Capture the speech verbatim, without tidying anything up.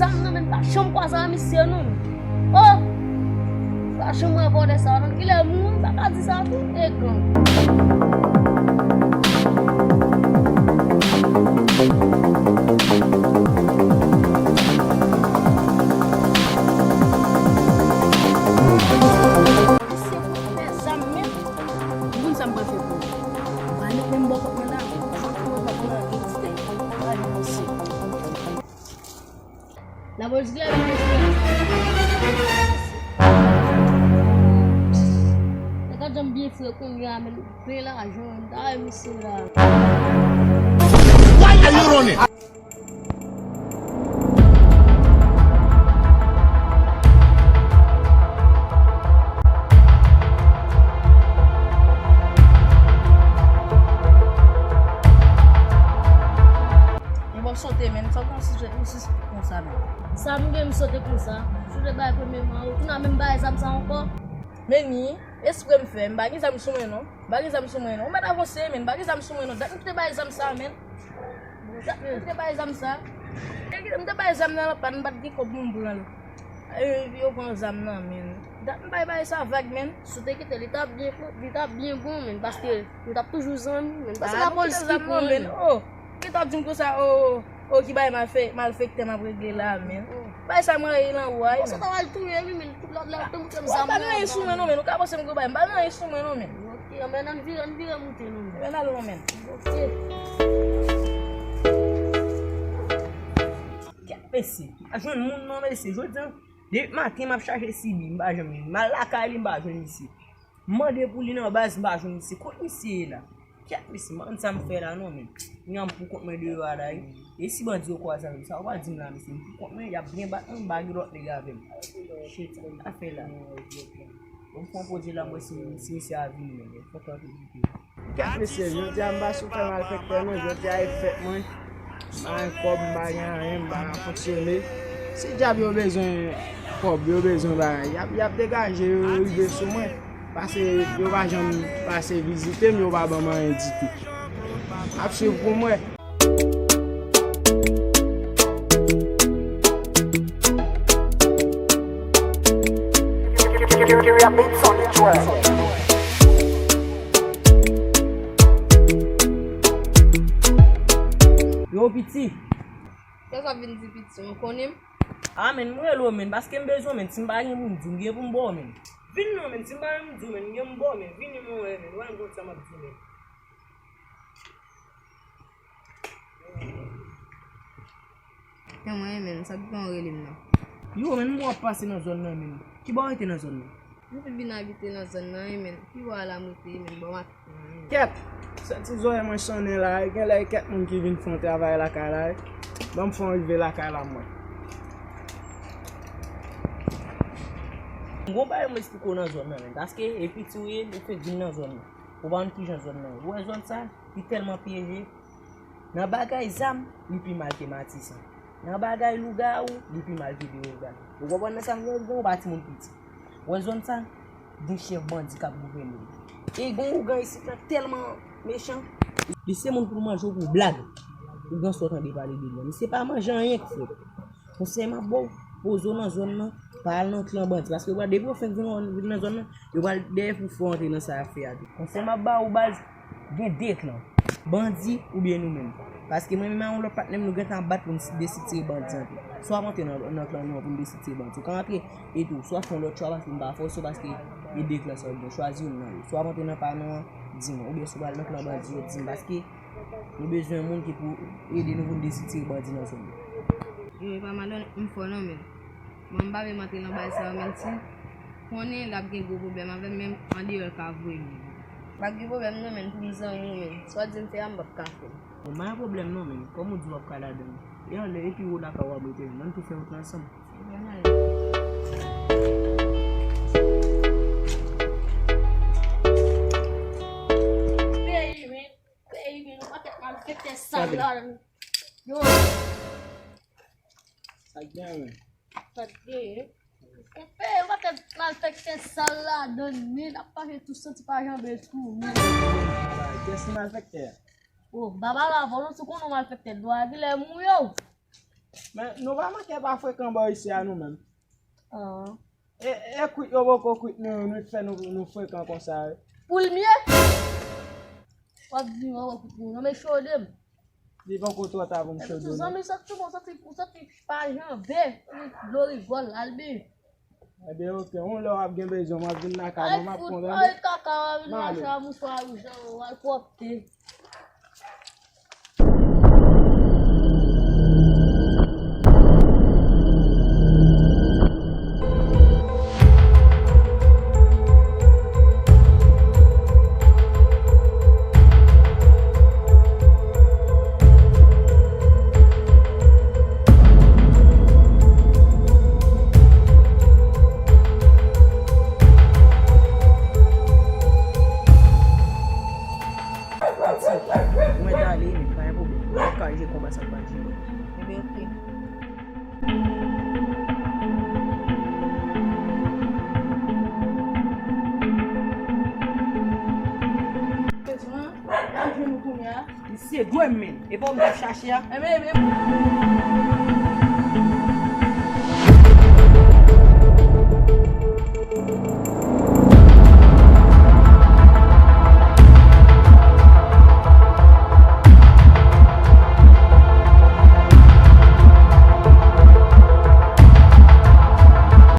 Zam nan, men pa janm kwaze a misye non. Oh! Pa janm wè vòlè sa non. Kilè moun, pa ka di sa tou. E gang. Misye pou fè zam men. Ou konn sa m pral fè pou ou? M pral met men m bò kòt mwen la. Ou pa pran anyen ti tèt. Ou pa janm misye. Lapolis glè la mesye. Nèg la janm byen fre kounye a men. Plen lajan, m ta wè misye la. Why are you running? Yon bò sote, men sa w konn si, si konsa, men. Sa m gen, m sote konsa. Si w te bay premye mwa, ou tou nan menm bagay zam sa ankò. Men ni, espre m fè, m pa gen zam sou mwen non. M pa gen zam sou mwen non. Ou mèt avanse, men m pa gen zam sou mwen non. Dat m te bay zam sa, men. Dat m te bay zam sa. E, m te bay zam nan, pa, m pa t gen kòb pou m pran l. E, yo pran zam nan, men. Dat m bay bagay sa vag, men. Si w te kite l, li t ap byen, li t ap byen bon, men. Paske nou t ap toujou zanmi, men. Paske lapolis ki pran l, men. Oh, ki t ap di m konsa, oh, oh, ki bagay malfe-, malfektè m ap regle la, men. Bagay sa mwen rele nan ou a, men. Konsa ta pral touye wi, men. Tout lòt lè w te montre m zam nan. Ou pa gen anyen sou mwen non, men. Ou ka panse m gwo bagay. M pa gen anyen sou mwen non, men. Ok, anben, ann vire, ann vire moute non, men. Anben, al non, men. Ok. Kèt mesye. M pa jwenn moun non, mesye. Jodi a, depi maten m ap chache Sibi, m pa jwenn li. M al lakay li, m pa jwenn misye. M mande pou li nan baz, m pa jwenn misye. Kot misye ye la? Kèt, mesye, m pa konn sa m fè la non, men. Kounye a m pou kont mwen deyò a la, wi. E si bandi yo kwaze avè m, sa yo pral di m la, mesye? M pou kont mwen, y ap byen bat mwen, m pa gen lòt nèg avè m. Shit, sa m ta fè la? Bon, m pran poze la, m wè si, si misye a vini, men. Fòk antre pito. Kèt, mesye, jodi a m pa sou fè malfektè non, jodi a e fèt mwen. M pa gen kòb, m pa gen anyen, m pa ka fonksyone. Si dyab yo bezwen kòb, yo bezwen bagay, y ap, y ap degaje yo, yo rive sou mwen. Pase, yo pa janm pase vizite m, yo pa ban m anyen ditou. M ap swiv pou m wè. Yo, piti. Kiyès w ap vin di piti? Ou konnen m? A, men, m rele w, men, paske m bezwen w, men, si m pa gen pou m di w, m gen pou m ba w, men. Vin non, men, si m pa gen pou m di w, men, m gen pou m ba w, men, vini, men, w wè, men, w wè m konn sa m ap di w, men. Yon mwen, men, sa k gen w rele m nan? Yo, men, m wè w ap pase nan zòn nan, men. Ki bò w rete nan zòn nan? M te vin abite nan zòn nan, wi, men. Pi wo a la m rete, men, bò maten an, wi. Kèt! Sèl ti zòrèy mwen sonnen la, wi. Genlè e kèk moun ki vin fè yon travay lakay la, wi. Ban m fè yon rive lakay la, mwen. Gon bagay m esplike w nan zòn nan, men. Paske, e piti w ye, ou fenk vin nan zòn nan. Ou pa konn kijan zòn nan ye. Ou wè zòn sa, li tèlman pyeje. Nan bagay zam, li pi mal ke Matisan. Nan bagay lougawou, li pi mal ke Leyogàn. Ou konprann nan sa m vle di w, ou pa timoun piti. Ou wè zòn sa, gen chèf bandi k ap gouvène l. E gen ougan isit la tèlman mechan. Li se moun pou manje w pou blag. Ougan sa w tande pale de li an. Misye pa manje anyen k fèt. Konsèy m ap ba w, poze w nan zòn nan, pa al nan klan bandi. Paske w wè depi w fenk vin, vin nan zòn nan, yo pral dèyè pou fè w antre nan sa y ap fè a tou. Konsèy m ap ba w, baz, gen de klan, bandi oubyen nou menm. Paske mwen menm ak yon lòt patnè m, nou gentan ap bat pou n s-, desitire bandi an tou. Swa w ap antre nan, nan klan nou an pou n desitire bandi. Ou ka antre e tou, swa fè yon lòt chwa paske m pa fòse w paske e de klan sa yo gen. Chwazi youn nan yo. Swa w ap antre nan pa nou an, di m, oubyen si w pral nan klan bandi yo, di m paske nou bezwen moun ki pou ede nou pou n desitire bandi nan zòn nan. Yo, e pa madanm m fò non, men. Mwen, m pa vle m antre nan bagay sa yo, menm si konnen l ap gen gwo pwoblèm avè m, men andeyò l ka voye m. M ap gen pwoblèm non, men pou m zanmi w, men. Sa w di m fè a, m p ap ka fè l. Bon, pa gen pwoblèm non, men. Kòm ou di w ap ka ladan l, e anlè, e pi wo lakay w ap rete, men ann tou fè wout la ansanm. Peyi, men. Peyi, men, yon pakèt malfektè sal la. Yo. Sa k gen, men? Sa k gen? Yon peyi, yon pakèt malfektè sal ladan, men, n ap pase tou santi pa janbe tou, men. Kiyès ki malfektè a? O, Baba Lavòl, ou tou konnen w malfektè dwa a, kilè mouye w? Men nou pa manke pa frekan bò isi a nou menm. Ah. E, e kwit yo poko kwit nou, nou fè nou, nou frekan konsa, wi. Pou l mye? W ap di mwen wè kwit mwen, non, men chode m. Li poko twò ta pou m chode w, non. Zanmi, sòti bon, sòti, sòti pa janbe, dlo rigòl, Albi. Ebyen, oke, yon lè w ap gen bezwen, w ap vin lakay mwen, m ap konn, tande? Ay, kaka, w ap vin mache a mouchwa wouj, w al pwòpte. Mwen t ale, men pa gen pwoblèm. Mwen ka jwe konba sa k pa jwe. Ebyen, oke. Bezwen, y ap jwenn ou kounye a. Misye dwe m, men. E pa w m t ap chache a? Ebyen, ebyen.